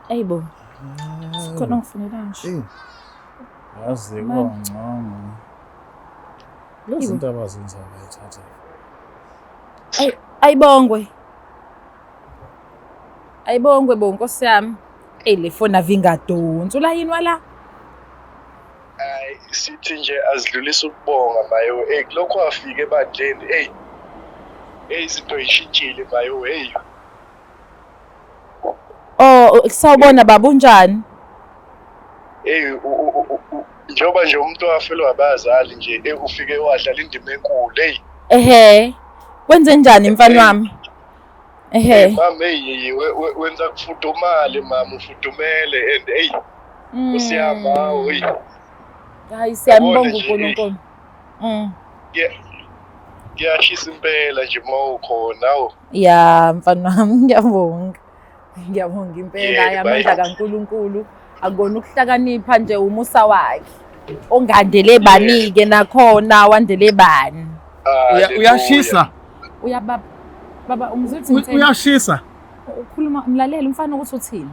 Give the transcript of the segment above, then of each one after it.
Ayibo. Sikhona ngifonela nje. Yazi kwangcono. Lezi zinto abazenzayo bayithatha. Ay ayibongwe. Ayibongwe bo Nkosi yami. Ey le phone avingadonsi. Ulayini wala? Hayi sithi nje azidlulise ukubonga mayo. Hey kulokhu wafika ebandleni hey. Hey izinto ishintshile mayo hey. Oh sawubona baba unjani? Hey njengoba nje umuntu wafelwa abazali nje hey ufike wadlala indima enkulu hey. Ehhe. Kwenze njani mfana wami? Ehhe. Mama hey wenza kufudumale mama ufudumele and hey usiyama hey. Hayi siyambonga uNkulunkulu. Kuyashisa impela nje uma ukhona awu. Ya mfana wami ngiyabonga. Ngiyabonga impela hayi amandla kaNkulunkulu akubona ukuhlakanipha nje umusa wakhe. Ongandele bani-ke nakhona wandele bani. Uyashisa. Uyababa. Baba ungizwe uthi uyashisa. Ukhuluma mlalela umfana ukuthi uthini.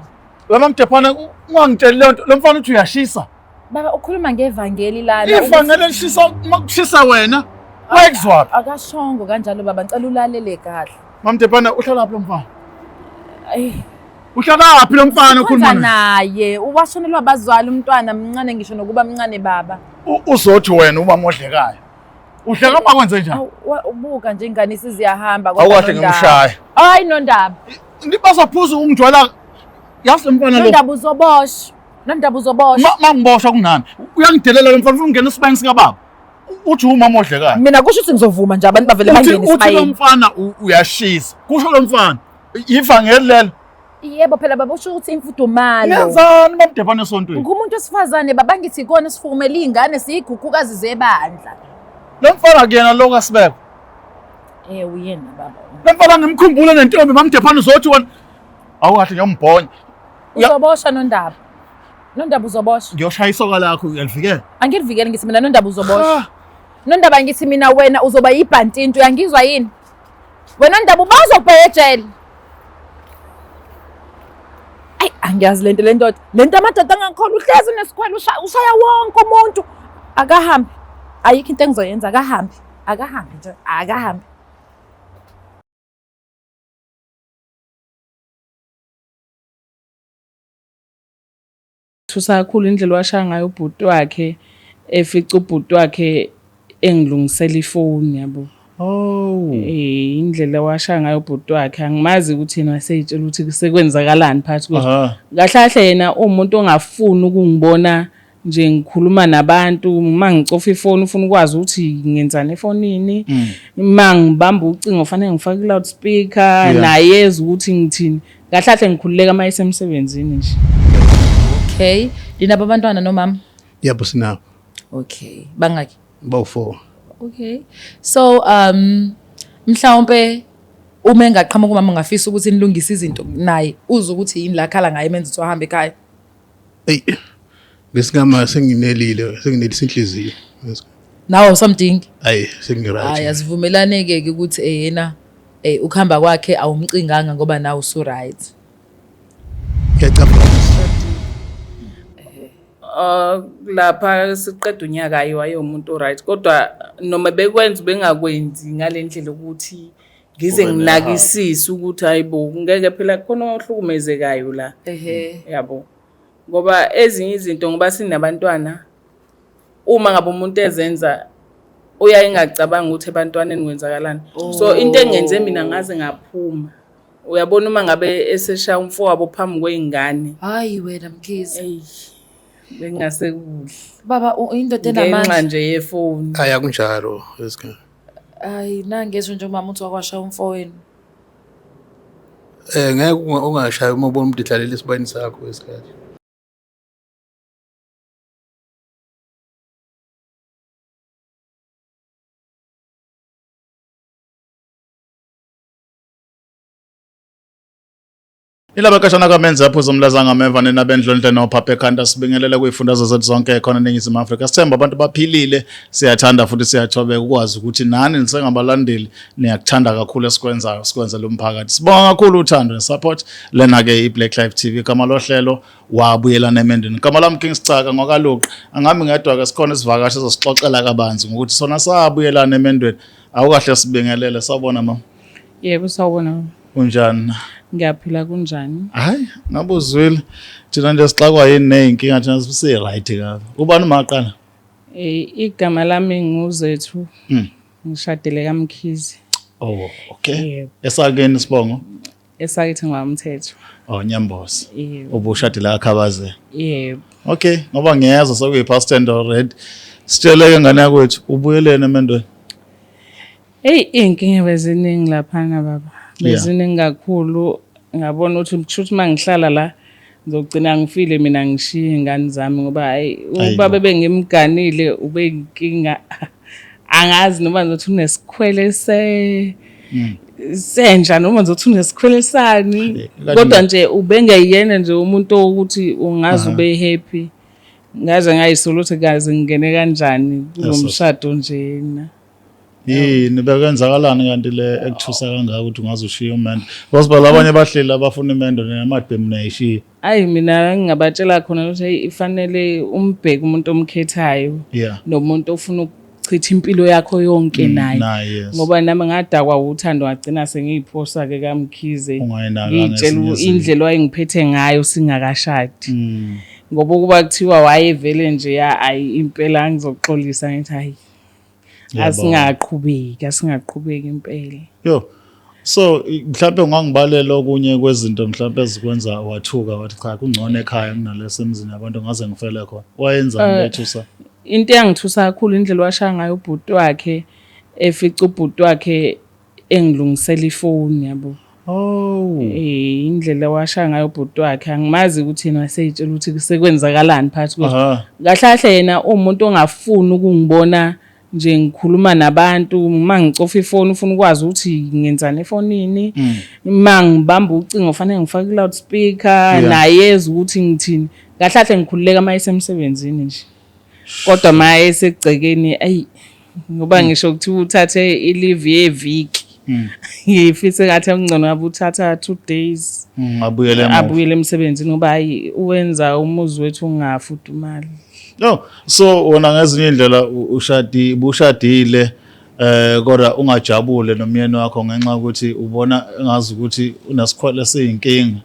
Wena Mdephana ungangitsheli leyo nto lo mfana uthi uyashisa. Baba ukhuluma ngevangeli lana. Ivangeli elishisa makushisa wena. Wayekuzwaphi? Akashongo kanjalo baba ngicela ulalele kahle. Mamdephana uhlala phi lo mfana? Ayi. Uhlala phi lo mfana okhuluma naye? Uwashonelwa abazali umntwana mncane ngisho nokuba mncane baba. Uzothi wena umama odlekayo. Udleka uma kwenze njani? Ubuka nje ingane isiziyahamba Awukahle ngimshaya. Hayi nondaba. Nibazaphuza ungijwayela yazi lo mfana lo. Nondaba uzoboshwa. Nondaba uzoboshwa. Mangiboshwa kunani? Uyangidelela lo mfana ufuna ungena esibayeni sikababa. Uthi umama odlekayo. Mina kusho ukuthi ngizovuma nje abantu bavele bangene esibayeni. Uthi lo mfana uyashisa. Kusho lo mfana. Ivangeli lelo. Yebo phela baba usho ukuthi imfudumalo. Nenzani mamdebane esontweni? Ngumuntu wesifazane baba ngithi ikona sifukumela izingane siyiguqukazi zebandla. Lo mfana kuyena lo kaSibeko. Eh uyena baba. Lo mfana ngimkhumbule nentombi mamdephane uzothi wena awukahle ngiyombhonya. Uzoboshwa nondaba. Nondaba uzoboshwa. Ngiyoshaya isoka lakho uyalivikela. Angilivikeli ngithi mina nondaba uzoboshwa. Nondaba ngithi mina wena uzoba yibhantinto uyangizwa yini? Wena ndaba ubazobheka ejele. Ayi angiyazi lento le ndoda. Lento amadoda angakholwa uhlezi nesikhwele ushaya wonke umuntu. Akahambi. Ayikho into engizoyenza akahambi. Akahambi nje akahambi. Thusa kakhulu indlela washaya ngayo ubhuti wakhe efica ubhuti wakhe engilungisela ifoni yabo. Oh. Eh indlela washaya ngayo ubhuti wakhe angimazi ukuthi yena waseyitshela ukuthi sekwenzakalani phakathi kwethu. Kahle kahle yena umuntu ongafuni ukungibona nje ngikhuluma nabantu uma ngicofa ifoni ufuna ukwazi ukuthi ngenzani efonini. Uma ngibamba ucingo fanele ngifake i-loudspeaker naye ezwe ukuthi ngithini. Kahle kahle ngikhululeka uma esemsebenzini nje. Okay. Ninabo abantwana nomama? Yebo sinabo. Okay. Bangaki? Bawu-4. Okay. So mhlawumbe uma engaqhamuka umama ungafisa ukuthi nilungise izinto naye uzwe ukuthi yini la khala ngaye menza ukuthi ahambe ekhaya. Ey. Ngesigama senginelile, senginelisa inhliziyo. Nawe usamdingi? Ayi, sengiright. Hayi asivumelane ke ukuthi yena ukuhamba kwakhe awumcinganga ngoba nawe usu right. Ngiyacabanga. Lapha siqeda unyaka ayi waye umuntu right kodwa noma bekwenza bengakwenzi ngalendlela ukuthi ngize nginakisise ukuthi hayibo ngeke phela khona ohlukumezekayo la. Ehhe. Yabo. Ngoba ezinye izinto ngoba sinabantwana uma ngabe umuntu ezenza uyaye engacabanga ukuthi ebantwaneni kwenzakalani. So into engenze mina ngaze ngaphuma. Uyabona uma ngabe eseshaya umfowabo phambi kwey'ngane. Hayi wena Mkhize. Eyi bengase kuhle. Baba indoda Ngenxa enamandla. nje yefoni. Hayi akunjalo. Hayi nangezwe nje umama uthi wakwashaya umfowenu. Ngeke ungashaya uma ubona umuntu edlalela esibayeni sakho isikhathi. Ilaba kashana kamenze aphuza umlaza ngameva nina bendlondle nophapha ekhanda sibingelele kuyifundazwe zethu zonke khona eNingizimu Afrika. Sithemba abantu baphilile, siyathanda futhi siyathobeka ukwazi ukuthi nani nisengabalandeli niyakuthanda kakhulu esikwenzayo, sikwenzela umphakathi. Sibonga kakhulu uthando nesupport. Lena ke iBlack Life TV igama lohlelo wabuyelana emendweni. Igama lami King Sicaka ngokaLuqa. Angami ngedwa ke sikhona isivakashi ezosixoxela kabanzi ngokuthi sona sabuyelana emendweni. Awukahle sibingelele sawubona mama. Yebo sawubona. Unjani? Ngiyaphila kunjani? Hayi, ngabe uzwile. Thina nje sixakwa yini nezinkinga thina si right kabi. Ubani umaqala? Eh igama lami nguZethu. Ngishadele kaMkhize. Oh, okay. Yebo. Esakeni sibongo? Esakithi ngwamthetho. Oh, Nyambosi. Yebo. Ubushadile kaKhabazela. Yebo. Okay, ngoba ngiyezwa sekuyi past tense already. Sitsheleke ngane yakwethu, ubuyelene emendweni. Eyi iy'nkinga beziningi laphana baba. Beziningi kakhulu. Ngabona ukuthi kusho ukuthi uma ngihlala la ngizogcina ngifile mina ngishiye iy'ngane zami ngoba hhayi ubaba ebengimganile ubeyinkinga. Angazi noma ngizothi unesikhwele se senja noma ngizothi unesikhwele sani. Kodwa nje ubengeyena nje umuntu ukuthi ungaze ube happy. Ngaze ngayisola ukuthi kaze ngingene kanjani kulo mshado njena. Yini bekwenzakalani kanti le ekuthusa kangaka ukuthi ungaze ushiye umendo? Because phela abanye bahleli abafuna imendo nina amadbhemu niyayishiya. Ayi mina ngingabatshela khona ukuthi hey ifanele umbheke umuntu omkhethayo nomuntu ofuna ukuchitha impilo yakho yonke naye. Naye, yes. Ngoba nami ngadakwa uthando ngagcina sengiyiphosa ke kaMkhize. Ungayinakanga Ngiyitshela ezinye izinto. indlela wayengiphethe ngayo singakashadi. Ngoba ukuba kuthiwa wayevele nje ya ayi impela ngizoxolisa ngithi hayi asingaqhubeki asingaqhubeki impela. Yo. So mhlawumbe ungangibalela okunye kwezinto mhlawumbe ezikwenza wathuka wathi cha kungcono ekhaya kunalesi emzini yabantu ngaze ngifele khona. Wayenzani lethusa? Into eyangithusa kakhulu indlela washaya ngayo ubhuti wakhe efica ubhuti wakhe engilungisela ifoni yabo. Oh. Eh indlela washaya ngayo ubhuti wakhe angimazi ukuthi yena waseyitshela ukuthi sekwenzakalani phakathi kwethu. Kahle kahle yena umuntu ongafuni ukungibona nje ngikhuluma nabantu uma ngicofa ifoni ufuna ukwazi ukuthi ngenzani efonini. Uma ngibamba ucingo fanele ngifake i-loudspeaker naye ezwe ukuthi ngithini. Kahle kahle ngikhululeka uma esemsebenzini nje. Kodwa uma esegcekeni ayi ngoba ngisho kuthiwa uthathe i-leave yeviki. Ngifise ngathi okungcono ngabe uthatha 2 days. Abuyele emuva. Abuyele emsebenzini ngoba hayi uwenza umuzi wethu ungafudumali. No, so wona ngezinye indlela ushadi ubushadile kodwa ungajabule nomyeni wakho ngenxa yokuthi ubona engazi ukuthi unesikhwele esiyinkinga.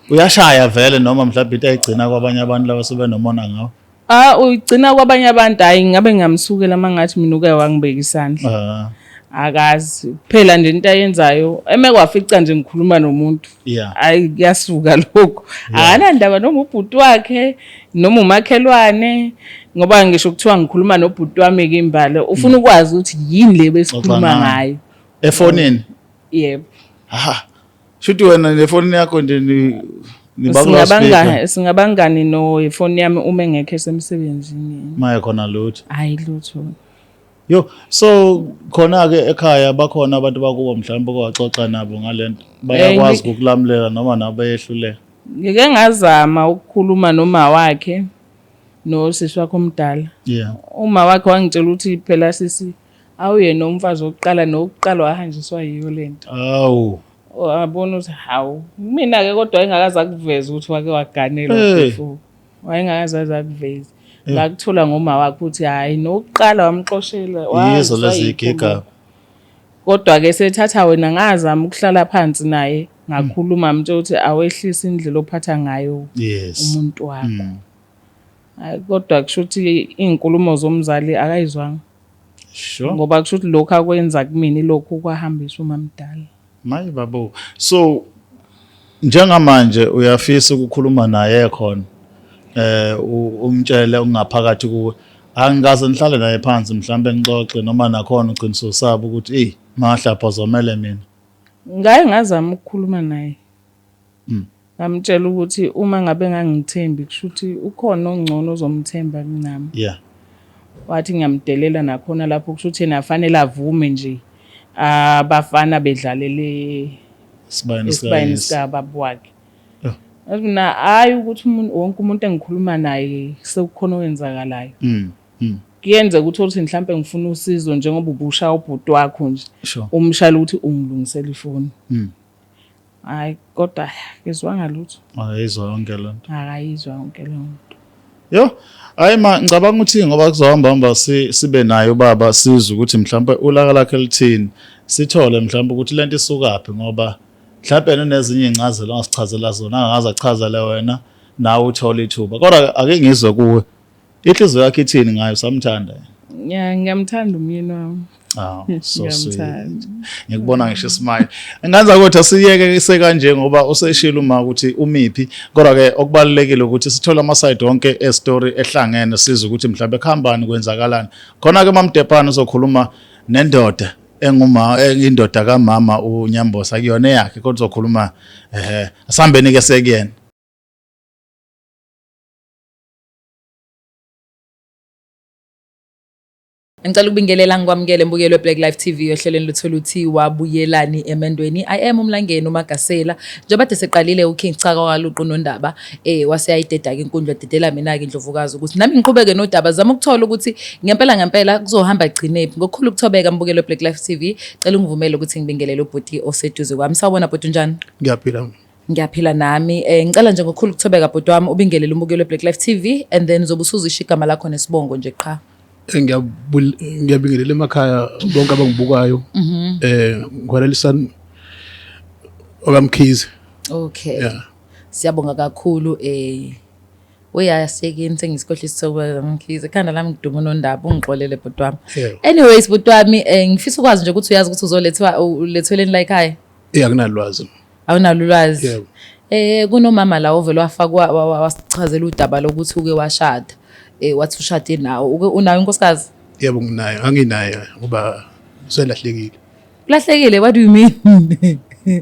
Uyashaya vele noma mhlawumbe into ayigcina kwabanye abantu laba sebenomona ngawo. Ah uyigcina kwabanye abantu hayi ngabe ngiyamsukela mangathi mina uke wangibeka isandla. Akazi kuphela nje into ayenzayo eme kwafica nje ngikhuluma nomuntu. Hayi kuyasuka lokho. Akanandaba noma ubhuti wakhe noma umakhelwane ngoba ngisho kuthiwa ngikhuluma nobhuti wami ke imbala ufuna ukwazi ukuthi yini le besikhuluma ngayo. Efonini? Yebo. Ha. Shuthi wena nefoni yakho nje ni Singabangani singabangani no ifoni yami uma engekho esemsebenzini. Maye khona lutho. Hayi lutho. Yo, so khona ke ekhaya bakhona abantu bakubo mhlawumbe okwaxoxa nabo ngalento. Bayakwazi ukukulamulela noma nabo bayehluleka. Ngike ngazama ukukhuluma noma wakhe nosisi wakhe omdala. Yeah. Uma wakhe wangitshela ukuthi phela sisi awuyena umfazi wokuqala nowokuqala wahanjiswa yiyo lento. Awu. Wabona ukuthi hawu mina ke kodwa engakaze akuveze ukuthi wake waganelwa before. Wayengakaze aze akuveze. Ngakuthola ngoma wakhe ukuthi hayi nokuqala wamxoshela Yizo lezi gigaba. Kodwa ke sethatha wena ngazama ukuhlala phansi naye ngakhuluma mtshela ukuthi awehlise indlela ophatha ngayo umuntu wakho. Hayi kodwa kusho ukuthi iy'nkulumo zomzali akayizwanga. Sure. Ngoba kusho ukuthi lokhu akwenza kumina ilokhu kwahambisa umamdala. Maye babo. So njengamanje uyafisa ukukhuluma naye khona umtshele ungaphakathi kuwe. Angikaze nihlale naye phansi mhlambe nixoxe noma nakhona ugcina usaba ukuthi ey mahlapha zomele mina. Ngaye ngazama ukukhuluma naye. Ngamtshela ukuthi uma ngabe ngangithembi kusho ukuthi ukhona ongcono ozomthemba kunami. Wathi ngiyamdelela nakhona lapho kusho ukuthi yena fanele avume nje abafana bedlalele esibayeni sikababa wakhe. Mina hayi ukuthi umuntu wonke umuntu engikhuluma naye sekukhona okwenzakalayo. Kuyenzeka ukuthi uthi mhlampe ngifuna usizo njengoba ubusha ubhuti wakho nje. Umshayela ukuthi ungilungisela ifoni. Hayi kodwa kezwanga lutho. Akayizwa yonke le nto. Akayizwa yonke le nto. Yo, hayi ma ngicabanga ukuthi ngoba kuzohamba hamba sibe naye ubaba sizwe ukuthi mhlawumbe ulaka lakhe lithini. Sithole mhlawumbe ukuthi lento isukaphi ngoba mhlawumbe yena unezinye iy'ncazelo ongasichazela zona angaze achazele wena nawe uthole ithuba. Kodwa ake ngizwe kuwe. Inhliziyo yakho ithini ngayo usamthanda yena? Ya ngiyamthanda umyeni wami. Oh, so sweet. Ngikubona ngisho ismile. Nganza ukuthi asiyeke sekanje ngoba useshilo uma ukuthi umiphi. Kodwa ke okubalekile ukuthi sithole ama side wonke e story ehlangene sizwe ukuthi mhlawumbe kuhambani kwenzakalani. Khona ke Mamdepana uzokhuluma nendoda enguma indoda kamama uNyambosa kuyona eyakhe kodwa uzokhuluma eh asihambeni ke sekuyena. Ngicela ukubingelela ngikwamukele mbukelo weBlack Life TV ohlelweni luthola uthi wabuyelani emendweni. I am umlangeni uMagasela. Njengoba kade seqalile uKing Chaka waluqu nondaba eh wase yayideda ke inkundla dedela mina ke indlovukazi ukuthi nami ngiqhubeke nodaba zama ukuthola ukuthi ngempela ngempela kuzohamba gcinephi. Ngokukhulu ukuthobeka mbukelo weBlack Life TV cela ungivumele ukuthi ngibingelele ubhuti oseduze kwami. Sawubona bhuti unjani? Ngiyaphila. Ngiyaphila nami. Eh ngicela nje ngokukhulu ukuthobeka bhuti wami ubingelele umbukeli weBlack Life TV and then uzobe usuzisho igama lakho nesibongo nje qha. Eh, ngiyabingelela emakhaya bonke abangibukayo. Mhm. Eh ngikhwelelisan okamkhize. Okay. Yeah. Siyabonga kakhulu eh uyasekeni sengisikhohlisa sokuba mkhize khanda lami ngiduma unondaba ungixolele bhuti wami. Anyways bhuti wami eh ngifisa ukwazi nje ukuthi uyazi ukuthi uzolethwa ulethweleni la ekhaya. Eh akunalwazi. Awunalo ulwazi. Yebo. Eh kunomama la ovele wafakwa wasichazela udaba lokuthi uke washada. Eh wathi ushade nawo. Uke unayo inkosikazi? Yebo nginayo, anginayo ngoba uselahlekile. Ulahlekile, what do you mean?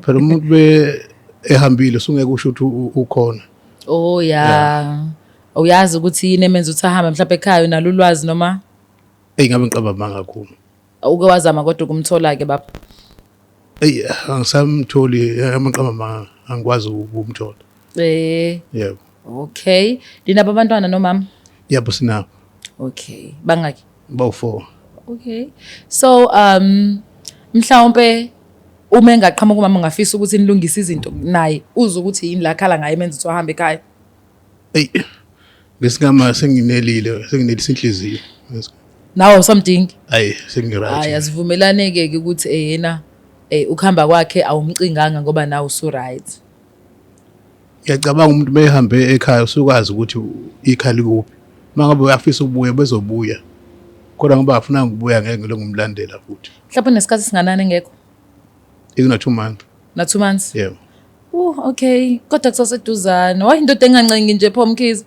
Phela umuntu be ehambile usungeke usho ukuthi ukhona. Oh yeah. Uyazi ukuthi yini emenza ukuthi ahambe mhlawumbe ekhaya unalo ulwazi noma? Eyi ngabe ngiqamba amanga kakhulu. Uke wazama kodwa ukumthola ke baba? Eyi angisamtholi amaqamba amanga angikwazi ukumthola. Eh. Yebo. Okay. Ninabo abantwana nomama? Yebo sinabo. Okay. Bangaki? Bawu-4. Okay. So mhlawumbe uma engaqhamuka umama ungafisa ukuthi nilungise izinto naye uze ukuthi yini la khala ngaye emenza ukuthi ahambe ekhaya. Eyi ngesigama senginelile senginelisa inhliziyo. Nawe awusamdingi? Ayi sengiright. Hayi asivumelane-ke ke ukuthi yena ukuhamba kwakhe awumcinganga ngoba nawe usu-right. Ngiyacabanga umuntu mehambe ekhaya usukazi ukuthi ikhaya likuphi. Uma ngabe uyafisa ukubuya bezobuya. Kodwa ngoba afuna ukubuya ngeke ngilo ngumlandela futhi. Mhlawumbe unesikhathi singanani engekho? Ikuna 2 months. Na 2 months? Yebo. Okay. Kodwa kusaseduzane. Why indoda engancengi nje pho Mkhize?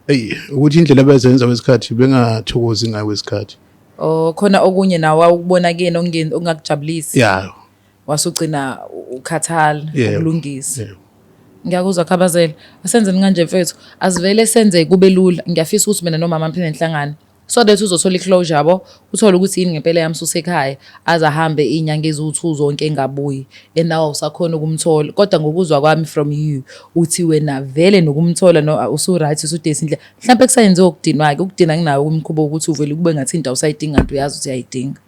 Eyi ukuthi indlela abezenza kwesikhathi bengathokozi ngayo kwesikhathi. Oh khona okunye nawe awukubona kuyena okungakujabulisi. Yeah. Wasugcina ukhathala ukulungisa. Ngiyakuzwa Khabazela. Asenzeni kanje mfethu. Asivele senze kube lula. Ngiyafisa ukuthi mina nomama ngiphinde ngihlangane. So that uzothola i-closure yabo, uthole ukuthi yini ngempela yamsusa ekhaya, aze ahambe iy'nyanga eziwu-2 zonke engabuyi. And nawe awusakhona ukumthola. Kodwa ngokuzwa kwami from you, uthi wena vele nokumthola no usu-right usudesi indlela. Mhlampe kusayenziwa ukudinwa-ke, ukudina kunawo umkhuba wokuthi uvele kube ngathi into awusayidingi kanti uyazi ukuthi uyayidinga.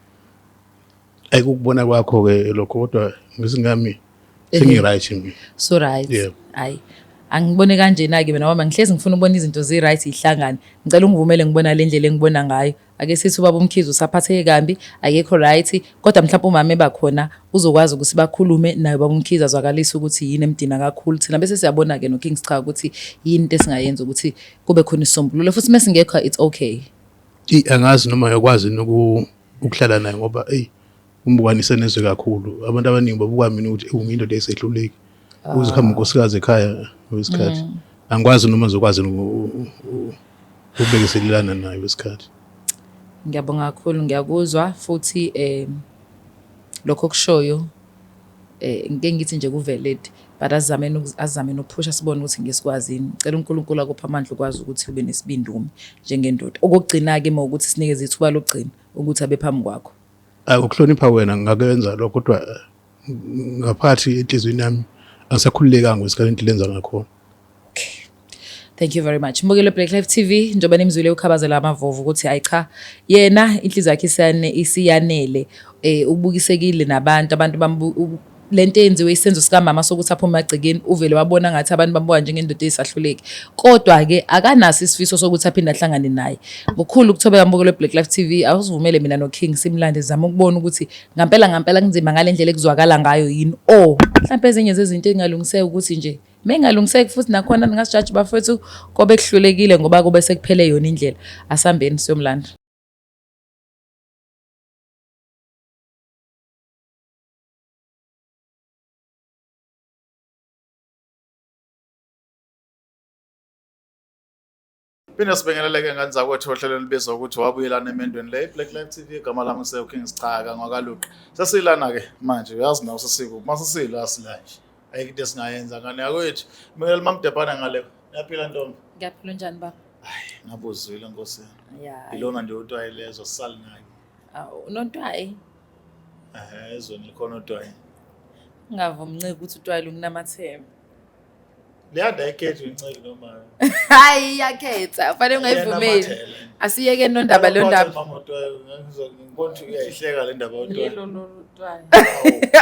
Ayi ukubona kwakho-ke lokho kodwa ngesingami sengi-right mina. So right. Yebo. Hayi. Angibone kanjena-ke mina ngoba ngihlezi ngifuna ukubona izinto zi-right zihlangane. Ngicela ungivumele ngibona le ndlela engibona ngayo. Ake sithi ubaba uMkhize usaphatheke kambi, akekho right, kodwa mhlawumbe umama eba khona uzokwazi ukuthi bakhulume naye ubaba uMkhize azwakalise ukuthi yini emdina kakhulu. Thina bese siyabona-ke noKing Scha ukuthi yini into esingayenza ukuthi kube khona isisombululo futhi mesingekho it's okay. Eyi angazi noma uyakwazi ukuhlala naye ngoba eyi umbukanise nezwe kakhulu. Abantu abaningi babuka mina ukuthi ewu ngiyindoda esehluleki. Uze kuhambe unkosikazi ekhaya kwesikhathi. Angikwazi noma ngizokwazi ukubekezelelana naye kwesikhathi. Ngiyabonga kakhulu ngiyakuzwa futhi lokho okushoyo ngike ngithi nje ku-valid but asizameni asizameni ukuphusha sibone ukuthi ngesikwazi yini. Ngicela uNkulunkulu akuphe amandla ukwazi ukuthi ube nesibindi ume njengendoda. Okokugcina-ke uma ukuthi sinikeze ithuba lokugcina ukuthi abe phambi kwakho. Ayi ukuhlonipha wena ngingakwenza lokho kodwa ngaphakathi enhliziyweni yami Angisakhululekanga kwesikhathi into lenza ngakhona. Thank you very much. Mbukelo Black Life TV njengoba nimzwile ukhabazela amavovu ukuthi hayi cha yena inhliziyo yakhe isiyane isiyanele eh ubukisekile nabantu abantu bambu lento eyenziwe isenzo sikamama sokuthi aphume agcekeni uvele wabona ngathi abantu bambuka njengendoda eyisahluleki kodwa-ke akanaso isifiso sokuthi aphinde ahlangane naye ngokukhulu ukuthobeka mbukelo Black Life TV awusivumele mina noKing simlande zama ukubona ukuthi ngampela ngampela kunzima ngale ndlela ekuzwakala ngayo yini or mhlawumpe ezinye zezinto ey'ngalungiseka ukuthi nje Mengalungiseki futhi nakhona ningasijaji bafethu kobe kuhlulekile ngoba kube sekuphele yona indlela. Asambeni siyomlanda. Phinde sibingeleleke ngane zakwethu ohlelo olubizwa ukuthi wabuyelana emendweni le Black Life TV igama lami usewu King Sichaka ngwakaluqa. Sesilana ke manje uyazi nawe sesiku uma sesila sila nje. Ayikho into esingayenza ngane yakwethu. Bingelela mamdebhana ngale. Uyaphila ntombi? Ngiyaphila njani baba? Hayi ngabuzwile nkosi. Ya. Ilona nje utwayi lezo sisali nayo. Awu unontwayi. Eh ezweni likhona utwayi. Ungavumi ncike ukuthi utwayi lunginamathema. Leyanda ayikhethi inceki noma. Hayi iyakhetha, fanele ungayivumeli. Asiyeke nondaba lo ndaba. Mama utwayi ngibona ukuthi uyayihleka le ndaba utwayi. Yilo lolu twayi.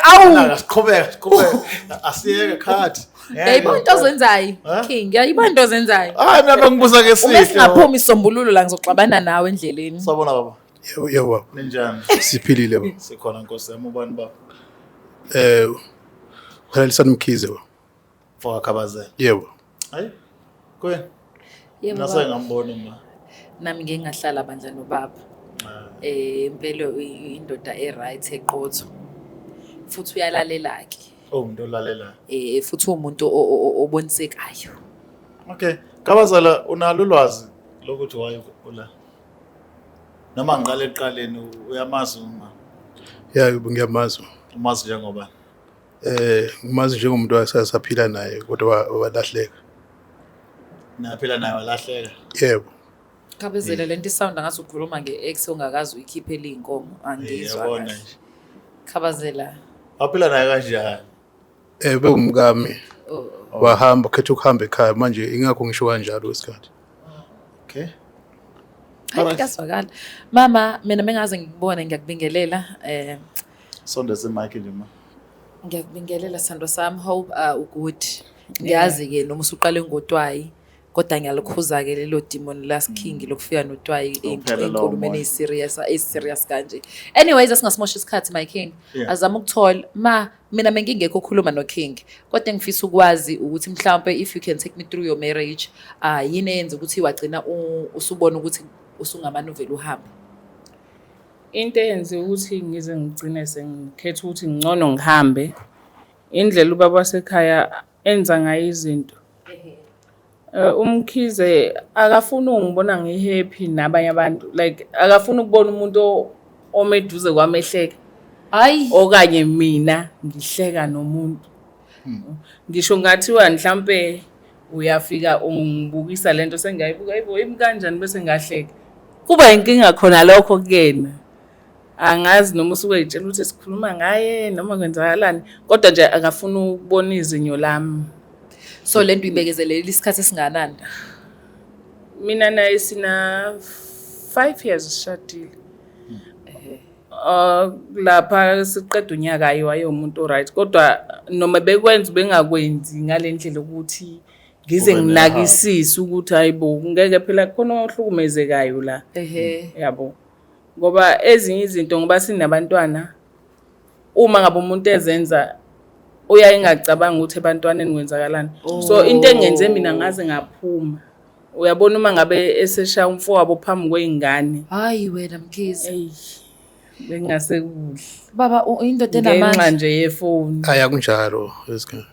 Awu, Naka siqhubeke siqhubeke. Asiyeke khathi. uyayibona into ozenzayo Eh? King, uyayibona into ozenzayo. Hayi mina bengibuza ke Uma sihle. singaphumi isisombululo la ngizoxabana nawe endleleni. Sawubona baba. Yebo yebo baba. Ninjani? Siphilile baba. Sikhona Nkosi yami ubani baba? Eh Halalisani Mkhize baba. Mfoka Khabazela. Yebo. Hayi. Kwen. Yebo Nase baba. ngambona ma. Nami ngeke ngahlala bandla nobaba. Eh impela indoda e right eqotho. Futhi uyalalela ke. Oh umuntu olalela. Eh futhi umuntu obonisekayo. Okay. Khabazela unalo ulwazi lokuthi why ula. Noma ngiqale ekuqaleni uyamazi uma Ya yebo ngiyamazi. umazi njengoba Eh ngimazi njengomuntu asaphila naye kodwa walahleka. naphila naye walahleka. Yebo. Khabazela lento isound ngathi ukhuluma nge-ex ongakazi uyikhiphele iy'nkomo angizwa Yabona kahle. nje. Khabazela. Waphila naye kanjani? Eh bewumkami Oh. wahamba khetha ukuhamba ekhaya manje ingakho ngisho kanjalo isikhathi. Okay. Hayi kuyazwakala. Mama mina mengaze ngikubone ngiyakubingelela eh Sondeze mic nje ma. ngiyakubingelela sando sami hope ugood. Ngiyazi ke noma usuqale ngotwayi kodwa ngiyalikhuza ke lelo demon last king lokufika notwayi Uphele lowo enkulumeni moya. eyiserious eyiserious kanje. Anyways asingasimosha isikhathi my king. Yeah. Azama ukuthola ma mina mengingekho ukukhuluma no king kodwa engifisa ukwazi ukuthi mhlawumbe if you can take me through your marriage ah yini eyenza ukuthi wagcina usubona ukuthi usungamane uvele uhambe. Into eyenze ukuthi ngize ngigcine sengikhetha ukuthi ngcono ngihambe, indlela ubaba wasekhaya enza ngayo izinto. UMkhize akafuni ukungibona ngi-happy nabanye abantu, like akafuni ukubona umuntu ome eduze kwami ehleka. Hayi Okanye mina ngihleka nomuntu. Ngisho ngathiwa mhlampe uyafika ungibukisa lento sengiyayibuka ayibo imi kanjani bese ngahleka. Kuba inkinga khona lokho kuyena. Angazi noma usuke ey'tshela ukuthi sikhuluma ngaye noma kwenzakalani kodwa nje akafuni ukubona izinyo lami. So lento uyibekezelela isikhathi esinganani? Mina naye sina 5 years sishadile. Lapha siqeda unyaka ayi wayewumuntu o-right kodwa noma bekwenza bengakwenzi ngale ndlela ukuthi ngize Ube nginakisise ukuthi hayibo ngeke phela khona ohlukumezekayo la. Ehhe. Yabo. Ngoba ezinye izinto ngoba sinabantwana uma ngabe umuntu ezenza uyaye engacabanga ukuthi ebantwaneni kwenzakalani. So into engenze mina ngaze ngaphuma. Uyabona uma ngabe eseshaya umfowabo phambi kwey'ngane. Hayi wena Mkhize. Eyi bengingase kuhle. Baba indoda Ngenxa enamandla. nje yefoni. Hayi akunjalo isikhathi.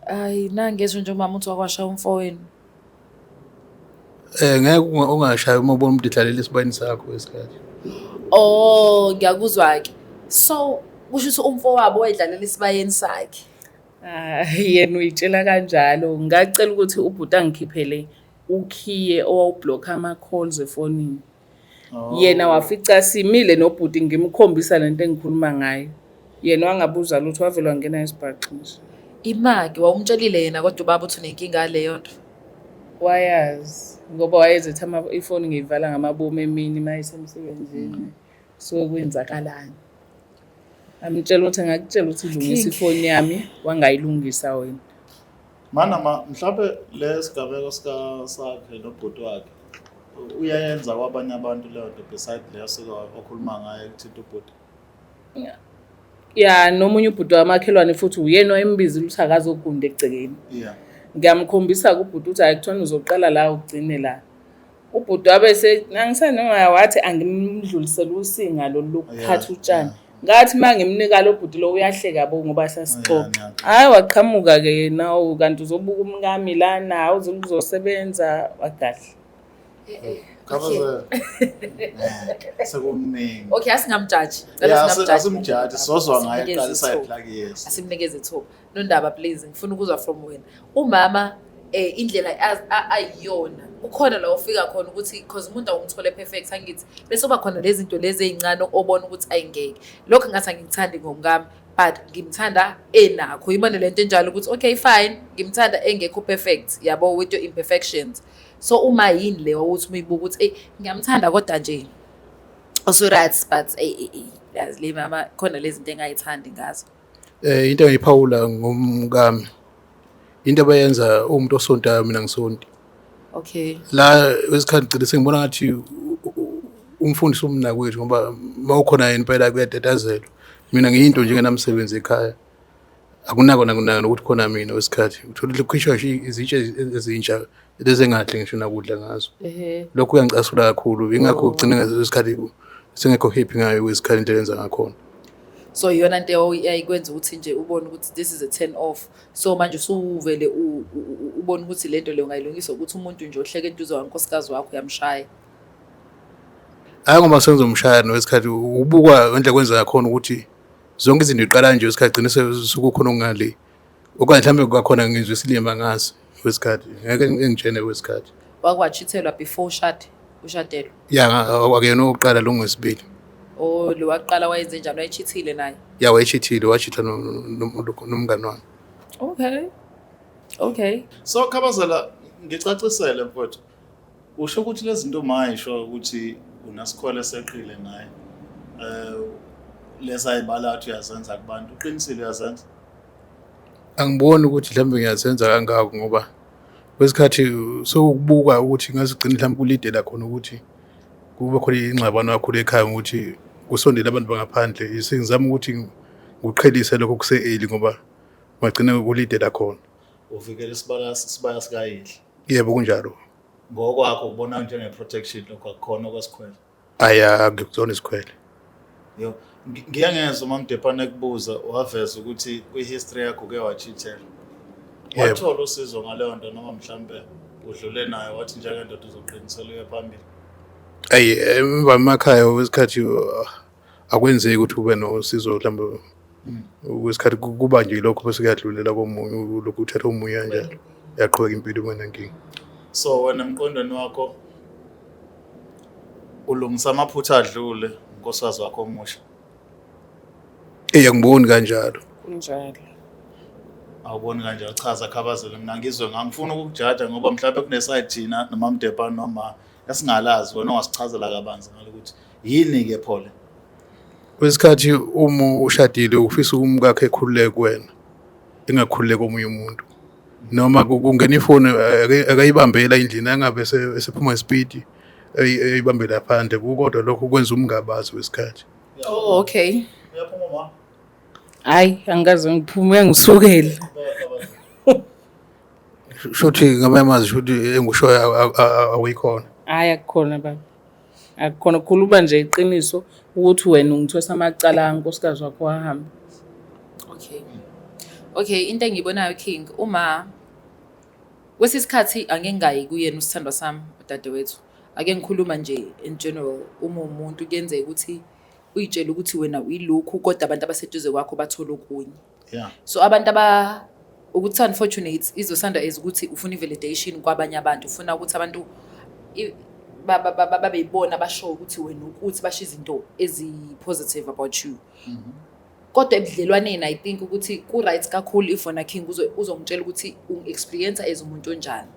Hayi nangezwe nje umama uthi wakwashaya umfowenu. Eh ngeke ungashayi uma ubona umuntu edlalela esibayeni sakho isikhathi. Oh ngiyakuzwa ke. So kusho ukuthi umfowabo wayedlalela esibayeni sakhe. Ah, yena uyitshela kanjalo. Ngacela ukuthi ubhuti angikhiphele ukhiye owawublocka ama-calls efonini. Yena wafica simile nobhuti ngimkhombisa lento engikhuluma ngayo. Yena wangabuza lutho wavele wangena isibhaxu nje. Imaki wawumtshelile yena kodwa ubaba uthi unenkinga yaleyo nto. Wayazi ngoba wayezethi ifoni ngiyivala ngamabomu emini uma esemsebenzini. So kwenzakalani? Amtshela ukuthi ngakutshela ukuthi lungisa ifoni yami wangayilungisa wena. Mana ma mhlawumbe lesigameko sika sakhe nobhuti wakhe uyayenza kwabanye abantu leyo nto beside leyo suke wakhuluma ngayo ekuthinta ubhuti. Ya nomunye ubhuti wamakhelwane futhi uyena wayembizile ukuthi akazogunda egcekeni. Yeah. Ngiyamkhombisa kubhuti ukuthi hayi kuthiwa uzoqala la ugcine la. Ubhuti wabe angisanoma wathi angimdlulisele usinga lolu lokuphatha utshani. Ngathi uma ngimnika lo bhuti lo uyahleka bo ngoba sasixoxa. Hhayi waqhamuka-ke yena oh, kanti uzobuka umkami lana awuzosebenza wagadla. Khabazela. Sekuningi. Okay, asingamjaji. Yeah, asimjaji sozwa ngaye qala iside la kuyes. Asimnikeze ithuba. Nondaba please ngifuna ukuzwa from wena. Umama indlela ayiyona ukhona la ufika khona ukuthi because umuntu awumthole perfect angithi bese uba khona lezi zinto lezi ezincane obona ukuthi ayingeke lokho ngathi angikuthandi ngomkami but ngimthanda enakho ibone lento enjalo ukuthi okay fine ngimthanda engekho perfect yabo with your imperfections so uma yini le ukuthi uma uyibuka ukuthi ey ngiyamthanda kodwa nje usu-right but ey ey yazi le mama khona lezi zinto engayithandi ngazo. Into engiyiphawula ngomkami into abayenza umuntu osontayo mina ngisonti. Okay. La kwesikhathi ngigcine sengibona ngathi umfundisi umnakwethu ngoba mawukhona yena impela kuyatatazelwa. Mina ngiyinto nje engenamsebenzi ekhaya. Akunako nakunaka nokuthi khona mina kwesikhathi uthola ukuthi kukhishwa nje izitsha ezintsha lezi engadli ngisho nakudla ngazo. Lokhu kuyangicasula kakhulu ingakho ugcine ngesikhathi sengekho happy ngayo kwesikhathi into eyenza ngakhona. So iyona nto eyayikwenza ukuthi nje ubone ukuthi this is a turn off. So manje usuvele ubone ukuthi lento leyo ungayilungisa ukuthi umuntu nje ohleke eduze kwankosikazi wakho uyamshaya. Hayi ngoba sengizomshaya nowesikhathi ubukwa ngendlela kwenza ngakhona ukuthi zonke izinto iqala nje isikhathi gcine sekukhona okungale okanye mhlawumbe kwakhona ngizwe isilima ngazi kwesikhathi ngeke engitshene kwesikhathi. Wake wachithelwa before ushade ushadelwe? Ya akuyena owokuqala lo ngowesibili. Oh lo waqala wayenze njani wayechithile naye? Ya wayechithile wachitha nomngani wami. Okay. Okay. So Khabazela ngicacisele mfowethu. Usho ukuthi lezi zinto mayisho ukuthi unasikhwele seqile ngaye. Leza ayibala athi uyazenza kubantu. Uqinisile uyazenza? Angiboni ukuthi mhlawumbe ngiyazenza kangako ngoba kwesikhathi sewukubuka ukuthi ngazigcina mhlawumbe kulidela khona ukuthi kube khona ingxabano kakhulu ekhaya ukuthi kusondele abantu bangaphandle. Sengizama ukuthi ngiqhelise lokho kuse-early ngoba bagcine kulidela khona. Uvikela isibaya isibaya sikayihlo. Yebo kunjalo. Ngokwakho ubona njenge-protection lokho akukhona okwesikhwele. Ayi akuzona isikhwele. Yo, ngiye ngezwa uma Mdephane ekubuza waveza ukuthi kwi-history yakho uke wachithela. Yebo. Wathola usizo ngaleyo nto noma mhlambe udlule nayo wathi njengendoda uzoqinisela uye phambili. Ayi emva emakhaya kwesikhathi akwenzeki ukuthi ube nosizo mhlawumbe kwesikhathi kuba nje lokho bese kuyadlulela komunye lokhu uthatha omunye kanjalo yaqhubeka impilo kungenankinga. So wena emqondweni wakho ulungisa amaphutha adlule unkosikazi wakho omusha. Eyi angiboni kanjalo. Kunjalo. Awuboni kanjalo chaza Khabazela mina ngizwe ngangifuna ukukujaja ngoba mhlawumbe kune-side thina noma Mdephane noma esingalazi wena ongasichazela kabanzi ngalokuthi yini ke pho le. Kwesikhathi uma ushadile ufisa umkakho ekhululeke kuwena engakhululeki komunye umuntu. Noma kungena ifoni akayibambela endlini angabe esephuma ngesipidi eyibambela phandle kukodwa lokho kwenza umngabazi wesikhathi. Oh okay. Uyaphuma ma? Hhayi angikaze ngiphume ngisukele. Shuthi ngamanye amazwi shuthi engushoyo awuyikhona. Hhayi akukhona baba. Akukhona khuluma nje iqiniso ukuthi wena ungithwesa amacala kankosikazi wakho wahamba. Okay. Okay, into engiyibonayo King uma kwesisikhathi angeke ngingayi kuyena usithandwa sami udadewethu. Ake ngikhuluma nje in general uma umuntu kuyenzeka ukuthi uyitshele ukuthi wena uyilokhu kodwa abantu abaseduze kwakho bathola okunye. Yeah. So abantu aba ukuthi unfortunate izosanda is ukuthi ufuna i-validation kwabanye abantu ufuna ukuthi abantu babe yibona basho ukuthi wena ukuthi basho izinto ezi-positive about you. Kodwa ebudlelwaneni I think ukuthi ku-right kakhulu if wena King uzongitshela ukuthi ungi-experience as umuntu onjani.